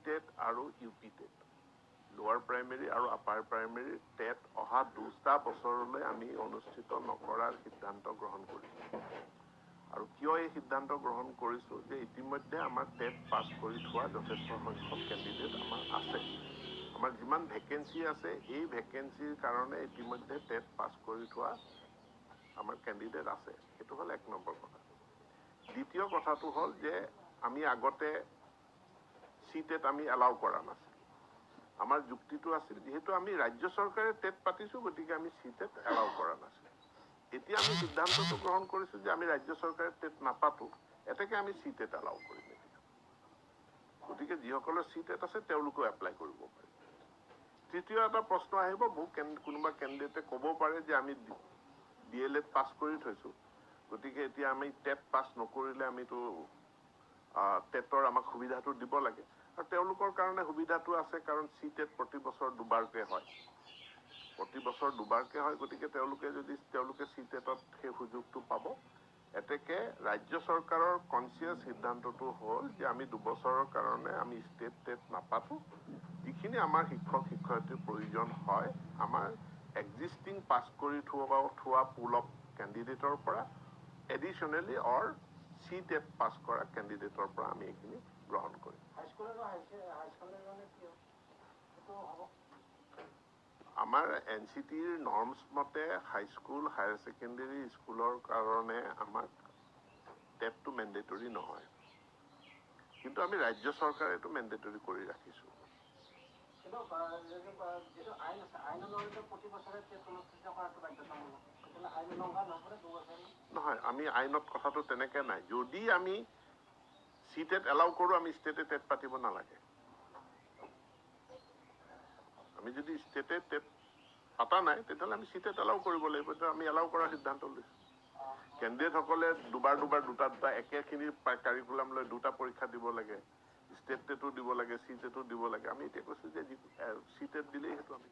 TET আৰু U P TET, lower primary আৰু upper primary TET অহা 2টা বছৰলৈ আমি অনুষ্ঠিত নকৰাৰ সিদ্ধান্ত গ্ৰহণ কৰিছোঁ। আৰু কিয় এই সিদ্ধান্ত গ্ৰহণ কৰিছোঁ যে ইতিমধ্যে আমাৰ টেট পাছ কৰি থোৱা যথেষ্ট সংখ্যক কেণ্ডিডেট আমাৰ আছে। আমাৰ যিমান ভেকেঞ্চি আছে, এই ভেকেঞ্চিৰ কাৰণে ইতিমধ্যে টেট পাছ কৰি থোৱা আমাৰ কেণ্ডিডেট আছে। সেইটো হ'ল 1 নম্বৰ কথা। দ্বিতীয় কথাটো হ'ল যে আমি আগতে চি টেট আমি এলাউ কৰা নাছিলোঁ। আমাৰ যুক্তিটো আছিল যিহেতু আমি ৰাজ্য চৰকাৰে টেট পাতিছোঁ, গতিকে আমি চি টেট এলাউ কৰা নাছিলোঁ। এতিয়া আমি সিদ্ধান্তটো গ্ৰহণ কৰিছোঁ যে আমি ৰাজ্য চৰকাৰে টেট নাপাতো, এতেকে আমি চি টেট এলাউ কৰিম এতিয়া। গতিকে যিসকলৰ চি টেট আছে তেওঁলোকেও এপ্লাই কৰিব পাৰিব। তৃতীয় এটা প্ৰশ্ন আহিব, বহু কোনোবা কেণ্ডিডেটে ক'ব পাৰে যে আমি ডি এল এড পাছ কৰি থৈছোঁ, গতিকে এতিয়া আমি টেট পাছ নকৰিলে আমিতো টেটৰ আমাক সুবিধাটো দিব লাগে। আৰু তেওঁলোকৰ কাৰণে সুবিধাটো আছে, কাৰণ চি টেট প্ৰতি বছৰ দুবাৰকৈ হয়, প্ৰতি বছৰ দুবাৰকৈ হয়। গতিকে তেওঁলোকে যদি তেওঁলোকে চি টেটত সেই সুযোগটো পাব। এতেকে ৰাজ্য চৰকাৰৰ কনচিয়াছ সিদ্ধান্তটো হ'ল যে আমি 2 বছৰৰ কাৰণে আমি ষ্টেট টেট নাপাতো। যিখিনি আমাৰ শিক্ষক শিক্ষয়িত্ৰীৰ প্ৰয়োজন হয়, আমাৰ এক্সিষ্টিং পাছ কৰি থোৱা পুল অফ কেণ্ডিডেটৰ পৰা এডিশ্যনেলি অৰ চি টেট পাছ কৰা কেণ্ডিডেটৰ পৰা আমি এইখিনি গ্ৰহণ কৰিম। আমাৰ এন চি টিৰ নৰ্মছ মতে হাইস্কুল, হায়াৰ ছেকেণ্ডেৰী স্কুলৰ কাৰণে আমাক টেটটো মেণ্ডেটৰী নহয়, কিন্তু আমি ৰাজ্য চৰকাৰে এইটো মেণ্ডেটৰী কৰি ৰাখিছোঁ। নহয়, আমি আইনত কথাটো তেনেকৈ নাই। যদি আমি চি টেট এলাউ কৰোঁ, আমি ষ্টেটে টেট পাতিব নালাগে। আমি যদি ষ্টেটে টেট পাতা নাই, তেতিয়াহ'লে আমি চি টেট এলাউ কৰিব লাগিব। তেতিয়া আমি এলাউ কৰাৰ সিদ্ধান্ত লৈছোঁ। কেণ্ডিডেটসকলে দুবাৰ দুবাৰ দুটা দুটা একেখিনি কাৰিকুলাম লৈ 2টা পৰীক্ষা দিব লাগে, ষ্টেট টেটো দিব লাগে, চি টেটো দিব লাগে। আমি এতিয়া কৈছোঁ যে চি টেট দিলেই সেইটো আমি